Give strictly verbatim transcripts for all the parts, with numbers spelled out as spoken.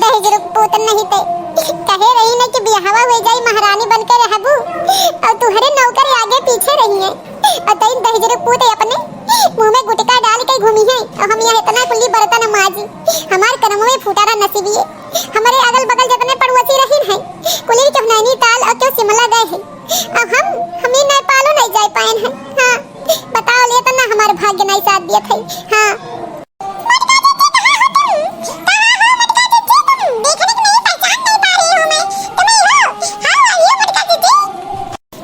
दहिजरू क पूत नहीं ते कहे रही न कि बियाहवा होइ जाई, महारानी बन के रहबू, अउर तुहरे नौकर आगे पीछे रही है। अउर तई दहिजरू क पूत अपने मुँह में गुटका डाल के घूमी है, अउर हम यहाँ इतना कुल्ली बर्तन माजी। हमार करमवे फूटा रहा नसीबिये। हमरे अगल बगल जितने पड़ोसी रहिन है, कुल्ली केहू नैनीताल अउर केहू शिमला गए है, अउर हम, हम ही नेपालो नहीं जाए पाएन है। हाँ, बताओ ले, इतना हमार भाग्य नहीं साथ दियत है। हाँ। मोटका जीजी, कहाँ हो तुम? कहाँ हो मोटका जीजी तुम? देखने की नहीं, पहचान नहीं पा रही हूँ मैं। तुम ही हो? How are you मोटका जीजी?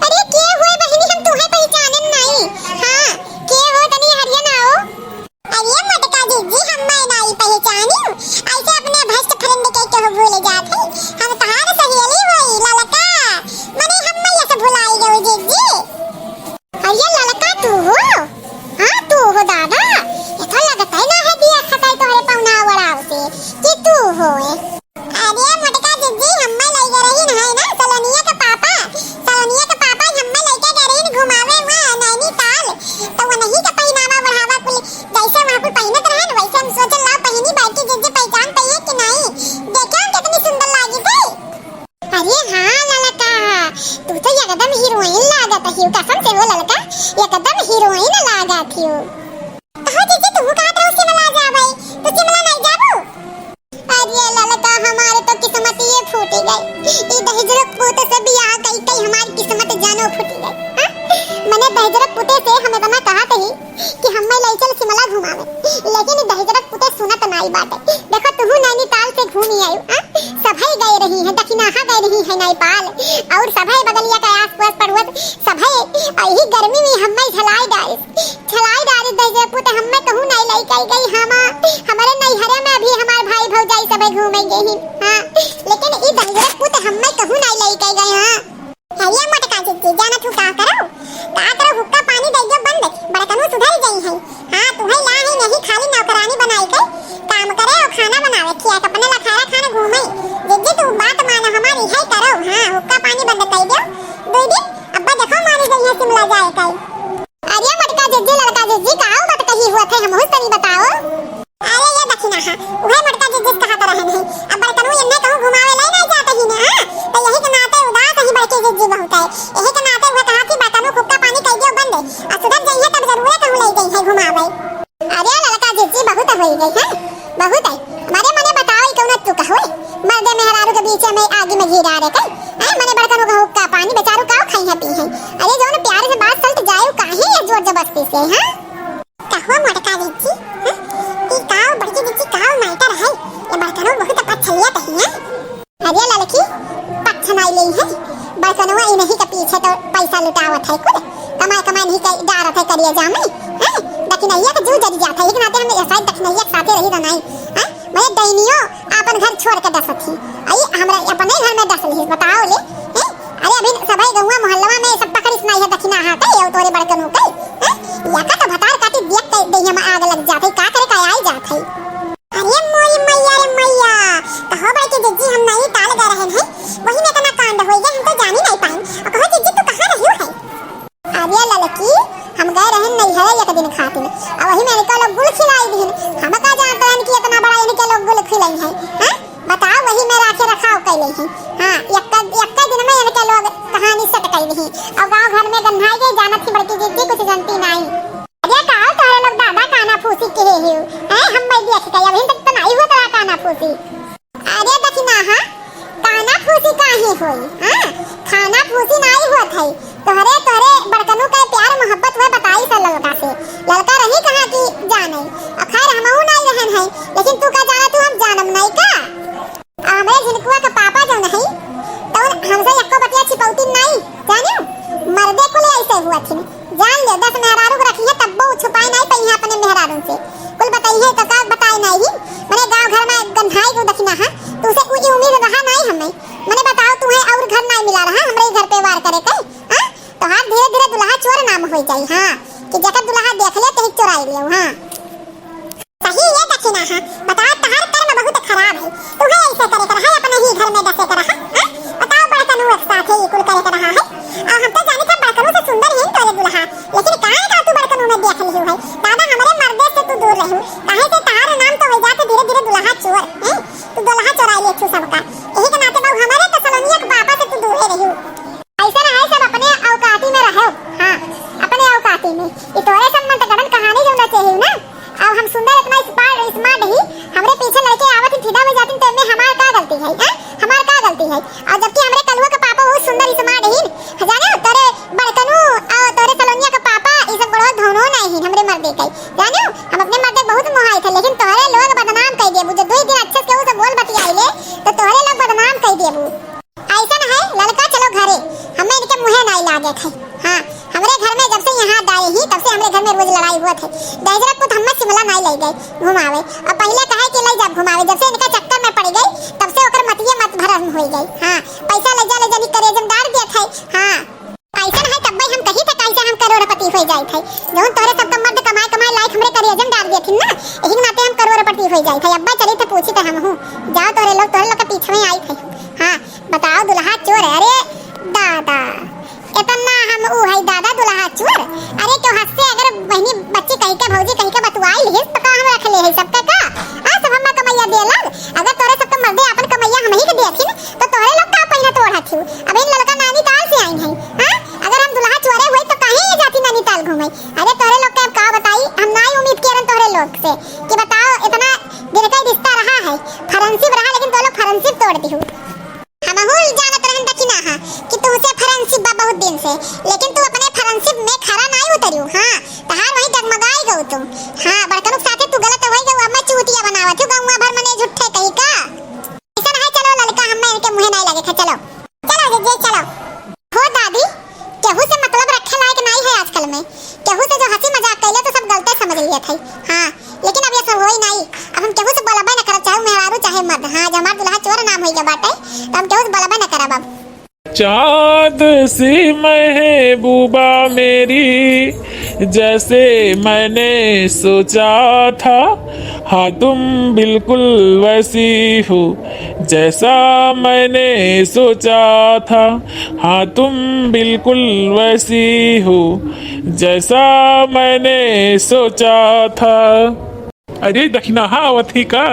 अरे के हो बहिनी, हम तुहे पहचानन नहीं। हाँ, के हो तनी हरिया ना हो। अरे मोटका जीजी, हम मैं नहीं पहचानी। ऐसे अपने best friend के केहू भूल जात है। हम तहार सहेली होई ललका। मने हम मैं ऐसे भुलाई गयो जीजी। अरे ललका तू हो? हाँ तू हो दादा, ये तो लगत है ना है दिया खताई तोहरे पौना वड़ाव से कि तू हो। अरे मोटका जीजी, हम्मे लइके रहिन है ना सलोनिया के पापा, सलोनिया के पापा हम्मे लइके गए रहिन घुमावे हुआ नैनीताल, तो वो नहीं के पहिनावा ओढ़ावा कुल जैसे वहाँ कुल पहिनत रहन वैसे हम सोचल लाओ पहिनी बैठी जीजी पहचान पाइए कि नहीं, देखे हम कितनी सुंदर लागी थी। अरे हाँ ललका, तू तो एकदम हीरोइन लागत हियो, कसम से हो ललका, एकदम हीरोइन लागत हियो। कहो जीजी, तू कहत रहो शिमला जाबै, तू शिमला नहीं जाबू? अरे ललका, हमारे तो किस्मत ये फूटी गई, ई दहिजरक पूत से बियाह कई कई हमारी किस्मत जानो फूटी गई। हाँ? मने दहिजरक पूते से हम इतना कहत ही कि हम्मे लई चल शिमला घुमावे, लेकिन ई दहिजरक पूते सुनत नाई बाटे। देखो तुहू नैनीताल से घूमी आयु, हाँ? सभई गए रही है, दखिनाहा गए रही है नेपाल, और सभई बगलिया के आस पास पड़ोस सभई यही गर्मी में हम्मे झलाई डारिस, झलाई डारिस दहिजरक पूते हम्मे कहूँ नाई लई कई गई। हम हमरे नैहरे में अभी हमार भाई भौजाई सभई घूमे गए ही, हाँ? लेकिन ई दहिजरक पूते हम्मे कहूँ नाई लई कई गई, हाँ? अरे मोटका जीजी, जानत हूँ का करो? का करो, हुक्का पानी दे दो बंद, बड़कनू सुधर गई है। हाँ, तुम्हें ला है नहीं, खाली नौकरानी बनाई के काम करे और खाना बनावे, खिया के अपने लखारा खान घूमे। जीजी तू बात मानो हमारी, है करो, हाँ, हुक्का पानी बंद कर दो। दो दिन, अब्बा देखो मानी गई है शिमला जाए कई। अरे मोटका जीजी, ललका जीजी, का बात कही हुआ थे, हमहू तनी बताओ। अरे ये दखिनाहा, उहे मोटका जीजी से कहत रहन है। अब बड़कनू एन्ने कहूँ घुमावे लाई नहीं जात ही ने, हाँ? तो यही के नाते उदास ही बड़की जीजी बहुत है। यही के नाते उहे कहा कि बड़कनू हुक्का पानी कई दियो बंद। आ सुधर जइहे तब जरूरे कहूँ ले जइहे घुमावे। अरे ललका जीजी बहुत होई गई है, बहुत है। मरे मने बताओ ई कौन तू कहो? मर्दे मेहरारू के बीच में आगी में घी डारे के। हैं, मने बड़कनू का हुक्का पानी बेचारू काव खाई है पी है। अरे जौन प्यार से बात सलट जाए काहे ये जोर जबरदस्ती से, हाँ? कहो मोटका जीजी, हाँ? ई काव बड़की जीजी काव matter है? ये बड़कनू बहुत पछलिया तही है। अरे ललकी, पछनाई लेई है। बड़कनवा इन्हीं के पीछे तो पैसा लुटावत है कुल। कमाई कमाई नहीं कर, डारत है करिया जामे। हैं? दखिनैया के जू जरी जात है। एक नाते हम शायद दखिनैया के साथे रही तो नहीं। हैं? मैं डैनियो आपन घर छोड़ के डसत ही। आई हमरा अपने घर में डस ली, बताओ ले। हैं? अरे अभी सभई गौवा मोहल्लवा में सब पकड़िस नाई है दखिनाहा के, ये तोरे बड़कनू के। हैं? या का तो भतार काटी दिया के देहिया में आग लग जात है, का करे का आई जात है। अरे मोरी मैया रे मैया, कहो बड़की जीजी हम नैनीताल गए रहन है, वही में इतना कांड होई गए, हम तो जानी नहीं पाइन। और कहो जीजी तू कहाँ रहियो है? अरे ललकी, हम गए रहन नैहरे एक दिन खातिर, और वही में इनका लोग गुल खिलाई दिन। हम का जानत रहन कि इतना बड़ा इनके लोग गुल खिलाई है, हैं? बताओ, वही में राखे रखाव कैले हैं। हाँ, एक, एक दिन में इनके लोग कहानी सेट कैले हैं, और गाँव घर में गन्हाई गई, जानत ही बड़की जीजी कुछ जानती नहीं। अरे का तोहरे लोग दादा काना फूसी के हे हियो? हैं, हम मैं देख के अभी तक तो नहीं हुआ तोरा काना फूसी। अरे दखिनाहा, काना फूसी काहे होई? हाँ, खाना फूसी नहीं होत है। तोहरे, तोहरे बड़कनू के प्यार मोहब्बत हुए बताई से ललका से। ललका रही कहाँ की जाने। और खैर हमहू नहीं रहन है, लेकिन तू का जाना तू हम जानम नहीं का? आ हमरे झिनकुआ के पापा जौन है, तौन हमसे एको बतिया छिपौती नहीं, जानियो? मर्दे कुल ऐसे हुआ थी। जान ले, दस मेहरारू के रखी है, तब्बो उ छुपाए नहीं पई है अपने मेहरारू से। कुल बताई है तो का बताए नहीं ही? मने गाँव घर में गन्हाई गो दखिना है, तू से उ उम्मीद रहा नहीं हमें। मने बताओ, तुम्हें और घर नहीं मिला रहा हमरे घर पे वार करे के, हाँ? तो हाथ धीरे धीरे दुल्हा चोर नाम हो जाई, हाँ? कि जकर दुल्हा देख ले, तेही चोराई लियो, हाँ? सही ये दखिना है, बताओ तहार कर्म बहुत खराब है, तुम्हें ऐसे करे के रहा, अपने ही घर में डसे के रहा, हैं? बताओ बड़कनू एक साथ है, ये कुल करे के रहा है, और हम तो जाने का बड़कनू से सुंदर है तोरे दुल्हा, लेकिन काहे का तू बड़कनू में देख लियो है, दादा हमरे मर्दे से तू दूर रहू, काहे से तहार नाम तो हो जाते धीरे धीरे दुल्हा चोर, हैं? तू दुल्हा चोराई देखू सबका, यही के नाते बहू हमरे तो सलोनिया के पापा से तू दूरे रही। ऐसा ना है, सब अपने औकाती में रहो। हाँ, अपने औकाती में। ई तोरे सन मन तो गड़न कहानी जो ना चाहिए ना। अब हम सुंदर इतना स्मार्ट, स्मार्ट ही, हमरे पीछे लड़के आवत ही फिदा हो जाती तो एमे हमार का गलती है, हैं? हमार का गलती है? और जबकि हमरे कलुआ के पापा बहुत सुंदर स्मार्ट ही, जाने तोरे बड़कनू और तोरे सलोनिया के पापा ई सब गोड़वा धोनो नहीं ही हमरे मर्दे के, जाने हम अपने मर्दे के बहुत मोहाई थे, लेकिन तोहरे लोग बदनाम कर दिए। बुझे दो ही दिन अच्छे से केहू से बोल बतियाई ले तो तोहरे लोग बदनाम कर दिए। ऐसन है ललका, चलो घरे, हमें इनके मुँहे नाई लागे थे। हाँ, हमरे घर में जब से यहाँ आए ही तब से हमरे घर में रोज लड़ाई हुआ थे। दहिजरा कुत हमें शिमला नाई ले गए घुमावे, और पहले कहे कि ले जा घुमावे, जब से इनका चक्कर में पड़ गई तब से ओकर मतिये मत भरम हो गई। हाँ, पैसा ले जा ले जा नी करेजम डार दिया थे। हाँ, ऐसन है तब हम कही थे कैसे हम करोड़पति हो जाए थे, जौन तोहरे सबका मर्द कमाए कमाए लायक हमरे करेजम डार दिया थी ना, यही नाते हम करोड़पति हो जाए थे। अब्बा चली थे पूछी थे हम हूँ, जाओ तोहरे लोग, तोहरे लोग के पीछे में आई थे। हाँ, बताओ दुल्हा चोर, अरे दादा, इतना हम ऊ है दादा दुल्हा चोर। अरे क्यों हंसते, अगर बहनी बच्ची कही के भौजी कही के बतुआई लिहिस तो का हम रख ले है सबका का? आ सब हम्मा कमैया दे लग। अगर तोरे सबके मर्दे अपन कमैया हम ही के देथिन तो तोहरे लोग का पहिना तोड़ हथिउ? अब इन ललका नैनीताल से आई है। हाँ, अगर हम दुल्हा चोरे हुए तो काहे ये जाती नैनीताल घूमे? अरे तोहरे लोग के अब का बताई, हम नाई उम्मीद किए रहन तोहरे लोग से कि बताओ इतना दिन का रिश्ता रहा है, फ्रेंडशिप रहा, लेकिन तो लोग फ्रेंडशिप तोड़ दिहु। हमहू जानत रहन दखिनाहा कि तुमसे फ्रेंडशिप बा बहुत दिन से, लेकिन तू अपने फ्रेंडशिप में खरा नाई उतरियो। हाँ, तहार वही डगमगाई गऊ तुम। हाँ, बड़कनुक साथे तू गलत होई गऊ, अब मैं चूतिया बनावत हूँ गौवा भर मने झूठे कही का। ऐसा है, चलो ललका, हम इनके मुँहे नाई लगे था, चलो, चलो जीजी, चलो। हो दादी, केहू से मतलब रखे लायक नाई है आजकल में। केहू से जो हंसी मजाक कैले तो सब गलते समझ लिए थे। हाँ, लेकिन अब ये सब होई नाई। अब हम केहू से बोलबे न करब, चाहे मेहरारू चाहे मर्द। हाँ, जो हमार दुल्हा चोर नाम होई गया बाटे, तो हम केहू से बोलबे न करब अब। चांद सी महबूबा मेरी, जैसे मैंने सोचा था, हाँ तुम बिल्कुल वैसी हो जैसा मैंने सोचा था, हाँ तुम बिल्कुल वैसी हो जैसा मैंने सोचा था। अरे दखिनाहा आवत ही का?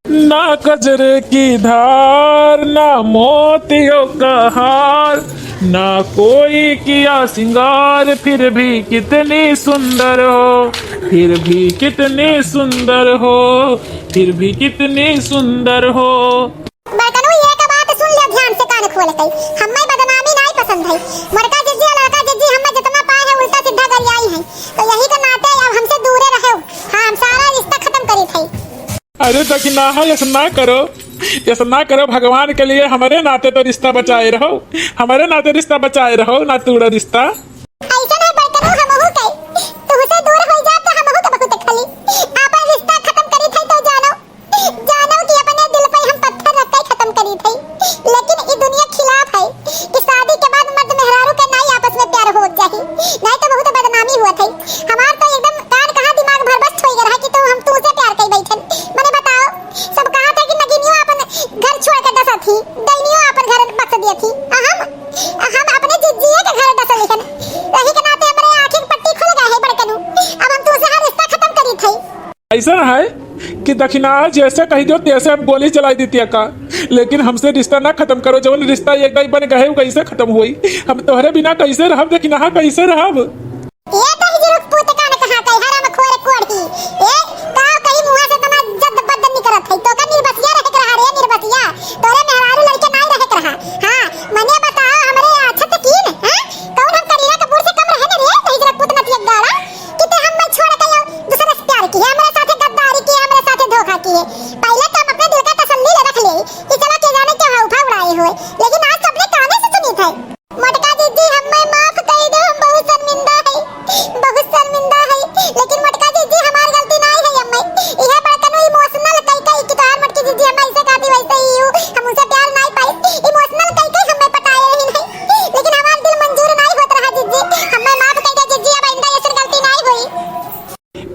ना कजरे की धार, ना मोतियों का हार, ना कोई किया सिंगार, फिर भी कितनी सुंदर हो, फिर भी कितनी सुंदर हो, फिर भी कितनी सुंदर हो। बड़कनू, ये का बात सुन ले ध्यान से कान खोल के। हम्मे बदनामी नाई पसंद है। मोटका जिज्जी और लड़का जिज्जी हम्मे जितना पाए है उल्टा सीधा गरियाई है, तो यही के नाते अब हमसे दूरे रहो। हाँ, हम सारा रिश्ता खत्म करी थे। अरे दखिनाहा, ऐसा ना करो, ऐसा ना करो, भगवान के लिए हमारे नाते तो रिश्ता बचाए रहो, हमारे नाते रिश्ता बचाए रहो, ना तोड़ो रिश्ता। ऐसा ना बड़कनू, हमहू के तुमसे दूर हो जात तो हमहू के बहुत खली। आपन रिश्ता खत्म करी थे तो जानो, जानो कि अपने दिल पे हम पत्थर रख के खत्म करी थे, लेकिन ई दुनिया खिलाफ है। ई शादी के बाद मर्द मेहरारू के नाई आपस में प्यार हो जाही, नहीं तो बहुत बदनामी हुआ थे। हमार तो एकदम कान कहाँ दिमाग भर बस हो गया रहा कि तो हम तुमसे प्यार कर बैठन। मने बताओ, सब कहा था कि नगिनियो अपन घर छोड़ के डसा थी, डैनियो अपन घर बस दिया थी, आ हम, हम अपने जिज्जिए के घर डस लिखन। यही के नाते हमारे आँखें की पट्टी खुल गए है बड़कनू। अब हम तुमसे हर रिश्ता खत्म करी थे। ऐसा है कि दखिनाहा जैसे कही दो तैसे हम गोली चलाई दी का, लेकिन हमसे रिश्ता ना खत्म करो। जवन रिश्ता एक दाई बन गए, वो कैसे खत्म हुई? हम तोहरे बिना कैसे रहब दखिनाहा, कैसे रहब? ए दहिजरू के पूत कान कहाँ के हराम खोर कोढ़ी। ए, का कही मुँह से तना जद बद निकरत है। तो का निर्बसिया रहे के रहा रे निर्बसिया। तोरे मेहरारू लड़के नाई रहे के रहा। हाँ, मने बताओ हमरे आछत कीन, हाँ? कौन हम करीना कपूर से कम रहे न रे, दहिजरू के पूत नतिया गाड़ा? कि ते हम मैं छोड़ के आऊँ, दूसरे से प्यार की है, हमरे साथे गद्दारी की है, हमरे साथे धोखा की है। पहले तो हम अपने दिल का तसल्ली ले रख ले कि चला के जाने क्या हाव भाव उड़ाए हुए, लेकिन आज तो अपने काने से सुनी थे। मोटका जीजी, हम्मे माफ कई दो, हम बहुत शर्मिंदा है, बहुत शर्मिंदा है। लेकिन मोटका जीजी, हमार गलती नाई है, हम्मे इहे बड़कनू इमोशनल कई कई कि तोहार मोटकी जीजी हम्मे ऐसे कहती वैसे ही हूँ, हम उनसे प्यार नाई पाई, इमोशनल कई कई हम्मे पटाए रही नहीं, लेकिन हमार दिल मंजूर नाई होत रहा जीजी, हम्मे माफ कई दे जीजी, अब आइंदा ऐसी गलती नाई हुई।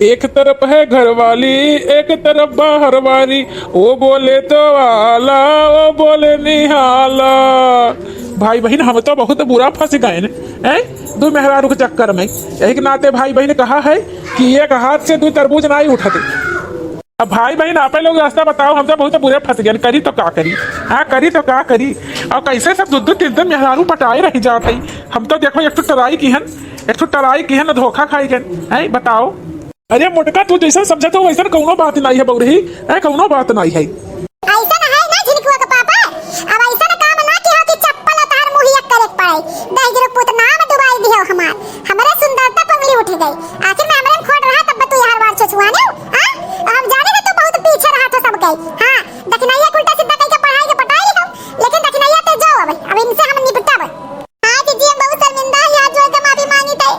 एक तरफ है घरवाली, एक तरफ बाहर वाली, वो बोले तो आला, वो बोले निहाला। भाई बहिन, हम तो बहुत बुरा फंस गए हैं, हैं? दो मेहरारू के चक्कर में। यही के नाते भाई बहिन कहा है कि एक हाथ से दो तरबूज नाई उठते। अब भाई बहिन आपे लोग रास्ता बताओ, हम तो बहुत बुरे फँस गए, करी तो का करी? हाँ, करी तो का करी? और कैसे सब दो दो तीन तीन मेहरारू पटाए रह जात है। हम तो देखो एक ठो टराई किहन, एक ठो टराई किहन, धोखा खाई गए। हैं, बताओ। अरे मोटका, तू जैसन समझत हो वैसन कौनो बात नहीं है बउरही, हैं, कौनो बात नहीं है। ऐसा ना है ना झिनकुआ के पापा, अब ऐसा ना काम ना किहो कि चप्पल उतार मुँह एक करे के पड़े। दहिजरू पूत नाम डुबाई दिहो हमार, हमरे सुंदरता पगली उठ गई। आखिर में हमरे में खोट रहा तब तू यार बार छुछुआने हो, हाँ? अब हम जाने ना तू बहुत पीछे रहा था सबके, हाँ? दखिनैया के उल्टा सीधा कह के पढ़ाई के पटाई हो, लेकिन दखिनैया ते जाओ अब, अब इनसे हम निपटब। हाँ जीजी, हम बहुत शर्मिंदा है, हाथ जोड़ के माफी मांगी थे,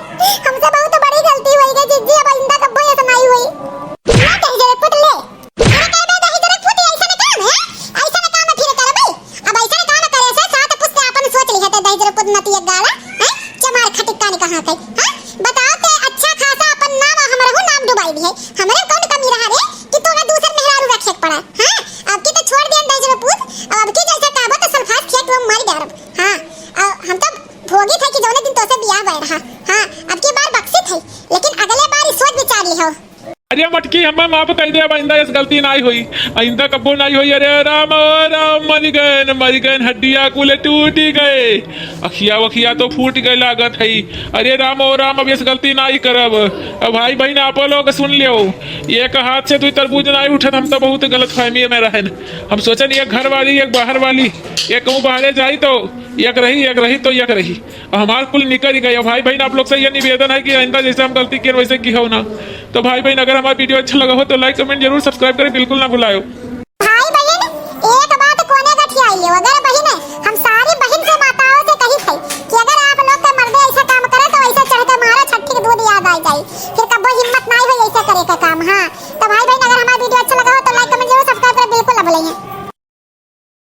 हमसे बहुत बड़ी गलती हुई गई जीजी, अब आइंदा कब्बो ऐसा नहीं हुई। ना दहिजरू पूत ले, अरे कह दे दहिजरू पूत, ऐसा ना काम है, ऐसा ना काम फिर करबे। अब ऐसा ना काम करे से सात पुस्ते अपन सोच ली है ते दहिजरू पूत नतिया गाला, हैं? चमार खटिक्का ने कहाँ कही, हाँ? बताओ ते अच्छा खासा अपन नाम और हमरहू नाम डुबाई दी है। हमरे कौन कमी रहा रे कि तोरा दूसर मेहरारू रखे के पड़ा, हाँ? अब की तो छोड़ दिया दहिजरू पूत, अब, अब की जैसा कहबो तो सल्फास खिया के मार डारब, हाँ? और हम तो भोगी थे कि जौने दिन तोसे बियाह भय रहा, हाँ? अब की बार बक्सी थे, लेकिन अगले बार ही सोच विचार लिहो। अरे मटकी, हमें माफ कर दे, अब आइंदा ऐस गलती नाई होई, आइंदा कब्बो नाई होई। अरे राम, ओ राम, मर गए, मर गए, हड्डिया कुल टूट गए, अखिया वखिया तो फूट गए लागत है। अरे राम, ओ राम, अब ऐस गलती नाई करब। अब भाई बहिन आपो लोग सुन लियो, एक हाथ से तू तरबूज नाई उठत, हम तो बहुत गलत फहमी में रहन। हम सोचन एक घर वाली, एक बाहर वाली, एक कहूँ बाहरे जाई तो एक रही, एक रही तो एक रही। हमार कुल निकल गए। भाई बहिन आप लोग से ये निवेदन है कि आइंदा जैसे हम गलती किए वैसे की हो ना। तो भाई बहिन अगर हमारा वीडियो अच्छा लगा हो तो like comment जरूर subscribe करें, बिल्कुल ना भुलायो।